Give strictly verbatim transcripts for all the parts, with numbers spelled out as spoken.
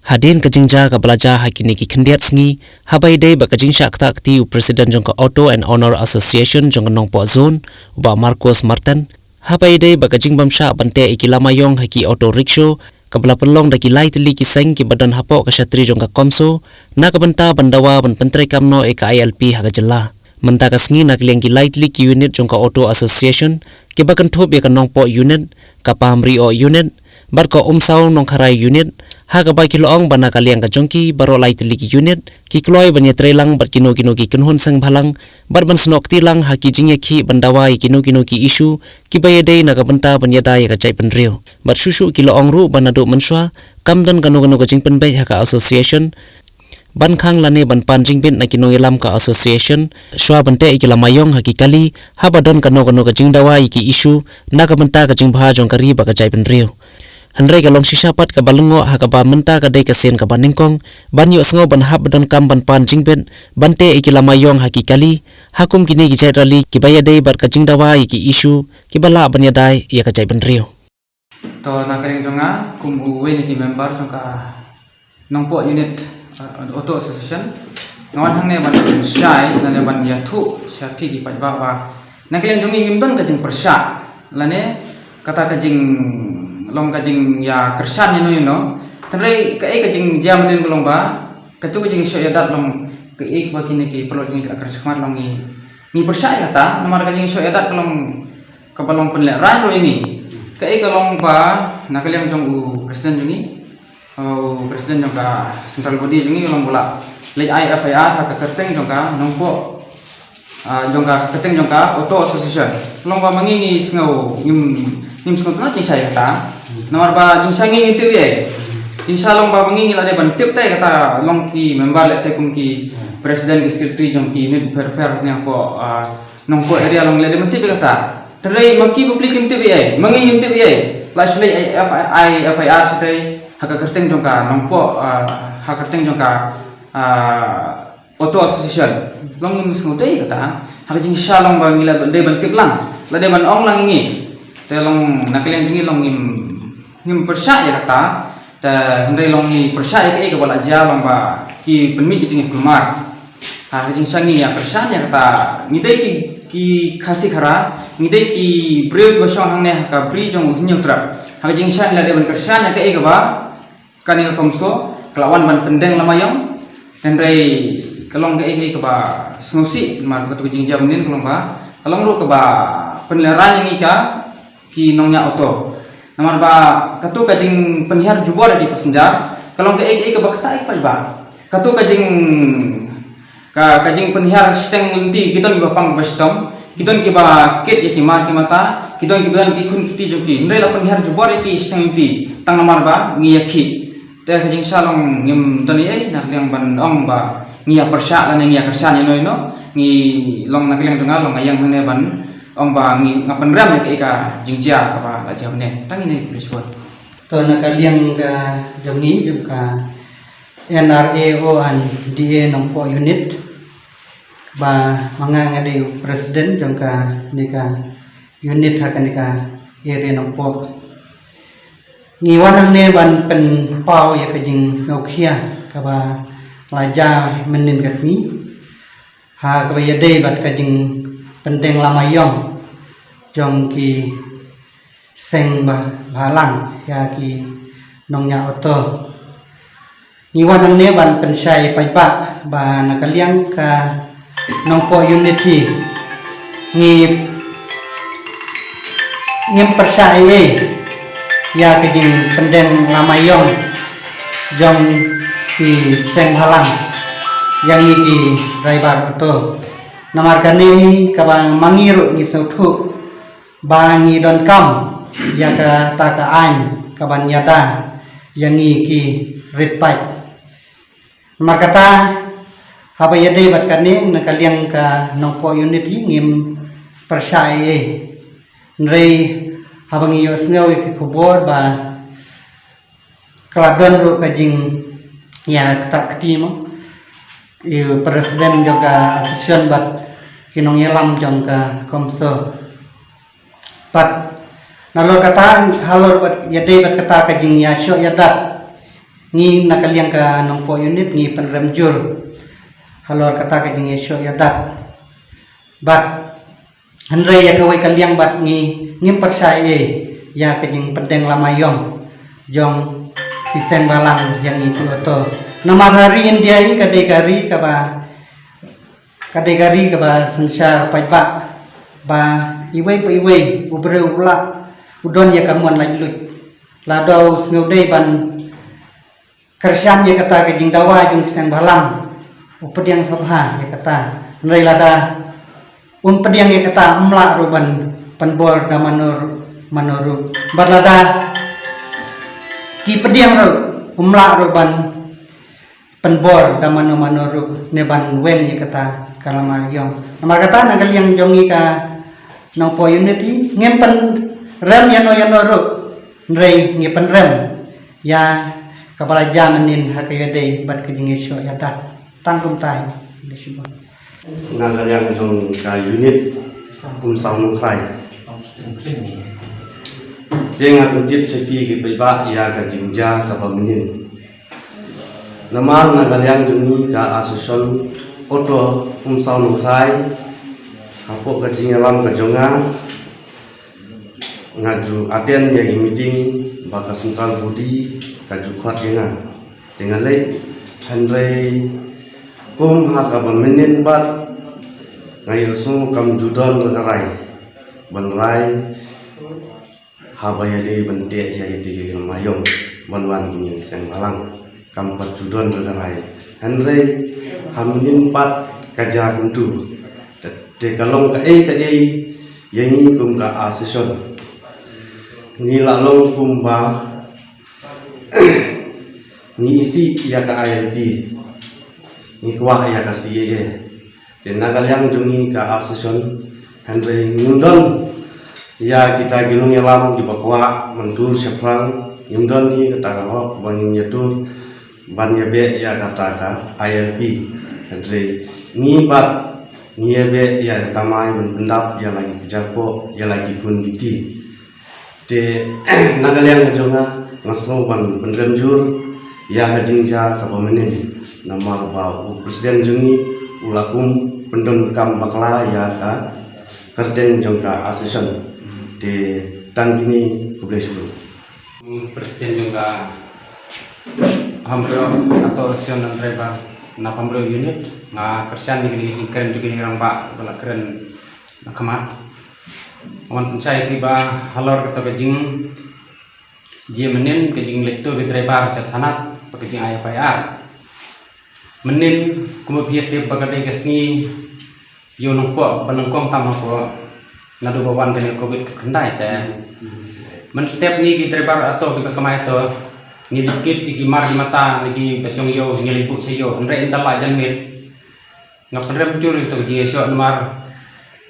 Hadien ka jingjia kaba la jia ha kine ki khyndiat sngi, haba ïadei bad ka jingshah ktah kti u President jong ka Auto and Owner Association jong ka Nongpoh Zone, u Bah Marcos Martin, haba ïadei bad ka jingbym shah ban teh ïa ki lama ïong ha ki auto rickshaw, kaba la pynlong da ki lai tylli ki seng kiba don hapoh ka shatri jong ka CoMSO, na ka bynta ban dawa ban pyntreikam noh ïa ka I L P ha ka jylla. Mynta ka sngi, na ka liang ki lai tylli ki unit jong ka Auto Association, kiba kynthup ïa ka Nongpoh Unit, ka Pamrioh Unit, bad ka Umsaw Nongkharai Unit, ha kaba ki la ong ba na ka liang ka jong ki baroh lai tylli ki unit, ki kloi ban ïatreilang bad kino kino ki kynhun seng bhalang, bad ban snoh kti lang ha ki jingïakhih ban dawa ïa kino kino ki issue kiba ïadei na ka bynta ban ïada ïa ka jaitbynriew. Bad shuh shuh ki la ong ruh ba naduh mynshuwa kam don kano kano ka jingpynbeit ha ka association ban khang lane ban pan jingbit na ki nongïalam ka association shuwa ban teh ïa ki lama ïong ha ki kali, haba don kano kano ka jingdawa ïa ki issue na ka bynta ka jingbha jong ka ri bad ka jaitbynriew. Hynrei ka long shisha pat kaba lyngngoh ha kaba mynta ka dei ka sien kaba nyngkong ban ïohsngew ban hap ba donkam ban pan jingbit ban teh ïa ki lama ïong ha ki kali, ha kum kine ki jait rally kiba ïadei bad ka jingdawa ïa ki issue kiba lah ban ïada ïa ka jaitbynriew. To, na ka liang jong nga kum uwei na ki member jong ka Nongpoh Unit, uh, Auto Association, nga wan hangne ban shai lane ban ïathuh sha phi ki paidbah ba na ka liang jong ngi ngim don ka jingpyrshah lane kata ka jing, long ka jingïakyrshan ïano ïano. Hynrei kaei ka jingjia mynnin ka long ba katu ka jingshoh ïadat long kaei kaba kine ki paralok jong ngi ki la kyrshan khmat long ngi, ngi pyrshah ïa kata, namar ka jingshoh ïadat ka long kaba long pynlehraiñ ruh ïa ngi. Kaei ka long ba na ka liang jong u President jong ngi, u President jong ka Central Body jong ngi, u long ba u la leit ai F I R ha ka kyrteng jong ka Nongpoh, ah, jong ka kyrteng jong ka Auto Association. Long ba ma ngi ngi sngew, ngim, ngim sngew tang jingshai kata. Namar ba jingshai ngi ngi tip ïa. Jingshai long ba ma ngi ngi la dei ban tip te kata long ki member, lehse kum ki president, ki secretary jong ki unit pher pher ne ko, ah, Nongpoh area long la dei ban tip ïa kata. Hynrei ma ki bapli kim tip ïa, ma ngi ngim tip ïa. La shu leit ai F I R shatei ha ka kyrteng jong ka Nongpoh, ah, ha ka kyrteng jong ka, ah, Auto Association. Long ngim sngewdei kata. Ha ka jingshisha long ba ngi la dei ban tip lang, la dei ban ong lang ngi. Te long na ka liang jong ngi long ngim, ngim pyrshah ïa kata. Te hynrei long ngi pyrshah ïa kaei kaba la jia long ba ki pynmih ka jingïakhun mar. Ha ka jingshisha ngi ïa pyrshah ïa kata. Ngi dei ki, ki Khasi Khara, ngi dei ki briew kiba shong hangne ha ka bri jong u Hynñiewtrep. Ha ka jingshisha ngi la dei ban kyrshan ïa kaei kaba kane ka CoMSO ka la wan ban pyndeng lama ïong. Hynrei ka long kaei kaei kaba sngewsih, namar katu ka jingjia mynnin ka long ba ka long ruh kaba pynlehraiñ ïa ngi ka ki nongñiah auto. Namar ba katu ka jingpynhiar jubor ïa ki passenger ka long kaei kaei kaba ktah ïa ki paidbah. Katu ka jing Ka, ka jingpynhiar shiteng lynti, ki don kiba pang kiba shitom, ki don kiba kit ïa ki mar ki mata, ki don kiba don ki khun ki kti jong ki. Hynrei la pynhiar jubor ïa ki shiteng lynti tang namar ba ngi ïakhih. Te ka jingshisha long ngim don ei ei na ka liang ban ong ba ngi ïa pyrshah lane ngi ïa kyrshan ïano ïano. Ngi long na ka liang jong nga long nga ïeng hangne ban ong ba ngi, nga pynrem ïa kaei ka jingjia kaba la jia hangne. Tang ine, khublei shibun. To, na ka liang ka jong ngi jong ka N R A O and D A Nongpoh Unit, ba ma nga nga dei u president jong kane ka unit ha kane ka area Nongpoh. Ngi wan hangne ban pynpaw ïa ka jingsngewkhia kaba la jia mynnin ka sngi, ha kaba ïadei bad ka jingpyndeng lama ïong jong ki seng ba, bhalang ïa ki nongñiah auto. Ngi wan hangne ban pynshai paidbah ba na ka liang ka Nongpoh Unit hi ngi, ngim pyrshah ei ei ïa ka jingpyndeng lama ïong jong ki seng bhalang ïa ngi ki driver auto. Namar kane hi kaba ma ngi ruh ngi sngewthuh ba ngi donkam ïa kata ka aiñ kaban ïada ïa ngi ki rit paid. Namar kata, haba ïadei bad kane, na ka liang ka Nongpoh Unit hi ngim pyrshah ei ei. Hynrei haba ngi ïohsngew ïa ki khubor ba ka la don ruh ka jingïaktah kti mo, ïa u president jong ka association bad ki nongïalam jong ka CoMSO. Bad nalor kata, halor bad ïadei bad kata ka jingïashoh ïadat Ngi na ka liang ka Nongpoh unit ngi pynrem jur halor kata ka jingïashoh ïadat. Bad hynrei ïa kawei ka liang bad ngi ngim pyrshah ei ïa ka jingpyndeng lama ïong jong ki seng bhalang ïa ngi ki auto. Namar ha ri India hi ka dei ka ri kaba ka dei ka ri kaba synshar paidbah ba iwei pa iwei u briew u lah u don ïa ka mon laitluid. Lada u sngewdei ban kyrshan ïa kata ka jingdawa jong ki seng bhalang, u pdiang sngewbha ïa kata. Hynrei lada um pdiang ïa kata, um lah ruh ban pynbor da mano mano ruh. Bad lada ki pdiang ruh, um lah ruh ban pynbor da mano mano ruh ne ban weng ïa kata ka lama ïong. Namar kata na ka liang jong ngi ka Nongpoh unit hi ngim pynrem ïano ïano ruh, hynrei ngi pynrem ïa kaba la jia mynnin ha ka ïadei bad ka jingïashoh ïadat. Tang kumta hi. Na ka liang jong ka unit Umsaw Nongkrai, te nga pyntip sha phi ki paidbah ïa ka jingjia kaba mynnin. Namar na ka liang jong ngi ka Association Auto Umsaw Nongkrai, hapoh ka jingïalam ka jong nga, nga ju attend ïa ki meeting ba ka central body ka ju khot ïa nga. Te nga leit, hynrei kum ha kaba mynnin bad nga ïohsngew kam ju don re ka rai ban rai haba ïadei ban teh ïa kitei ki lama ïong ban wan kine ki seng bhalang. Kam pat ju don re ka rai. Hynrei ha mynnin pat ka jia kumtu. Te, te ka long kaei kaei ïa ngi kum ka Association. Ngi la long kumba ngi isih ïa ka I L P, ngi kwah ïa ka C A A. Te na ka liang jong ngi ka Association, hynrei ngim don ïa kita ki nongïalam kiba kwah ban tur shaphrang, ngim don hi kata ka hok ba ngin ïatur ban ïabeh ïa kata ka I L P. Hynrei ngi pat ngi ïabeh ïa ka kamai ban pyndap ïa la ki kjat poh, ïa la ki khun ki kti. Te na ka liang ka jong nga, nga sngew ban pynrem jur ïa ka jingjia kaba mynnin, namar ba u president jong ngi u la kum pyndonkam bakla ïa ka kyrteng jong ka Association. Te tang kine, khublei shibun. President jong ka Bhamriew Auto Association and Driver na Bhamriew Unit, nga kyrshan ïa kine ki jingkren jong kine ki rangbah ba la kren na khmat. Wan pynshai ïa phi ba halor kata ka jingjia mynnin, ka jingleit tur ki driver sha thanat bad ka jing-ai F I R. Mynnin kumba phi ïatip ba ka dei ka sngi ïew Nongpoh ba nyngkong tam hapoh naduh ba wan kane ka Covid khyndai te mynstep ngi ki driver auto kiba kamai auto ngi leit kit ïa ki mar ki mata na kiba shong ïew, ngi leit buh sha ïew, hynrei ynda la jan miet. Nga pynrem jur ïa kata ka jingïashoh namar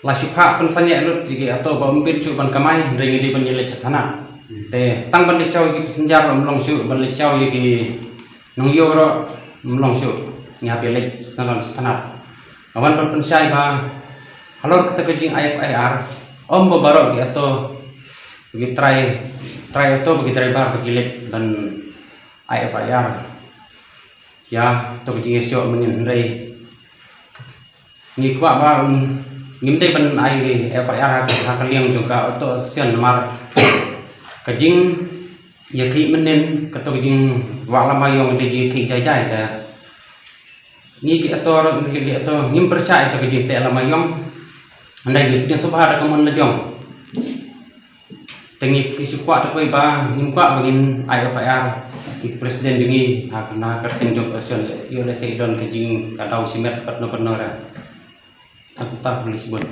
la shu phah pynsangeh lut ïa ki auto ba ym bit shuh ban kamai, hynrei ngi dei ban ïaleit sha thanat. Te tang ban leit shaw ïa ki passenger ym long shuh, ban leit shaw ïa ki nongïew ruh ym long shuh, ngi hap ïaleit sha thanat, sha thanat. Nga wan ban pynshai ba halor kata ka jing-ai F I R, ym ba baroh ki auto ba ki trai, trai auto ba ki driver ba ki leit ban ai F I R ïa kata ka jingïashoh mynnin, hynrei ngi kwah ba, um, ngim dei ban ai F I R ha, ha ka liang jong ka Auto Association namar ka jingïakhih mynnin, kata ka jingwah lama ïong ka dei jingïakhih jai jai te ngi ki auto, ngi ki auto ngim pyrshah ïa kata ka jingteh lama ïong. Hynrei ngi pdiang sngewbha da ka mon la jong. Te ngi ki shu kwah, te kawei ba ngim kwah ba ngin ai F I R ïa ki president jong ngi ha ka, na ka kyrteng jong ka association, ïoh lehse i don ka jing, ka daw shimet pat na pynor. Tang kumta, khublei shibun.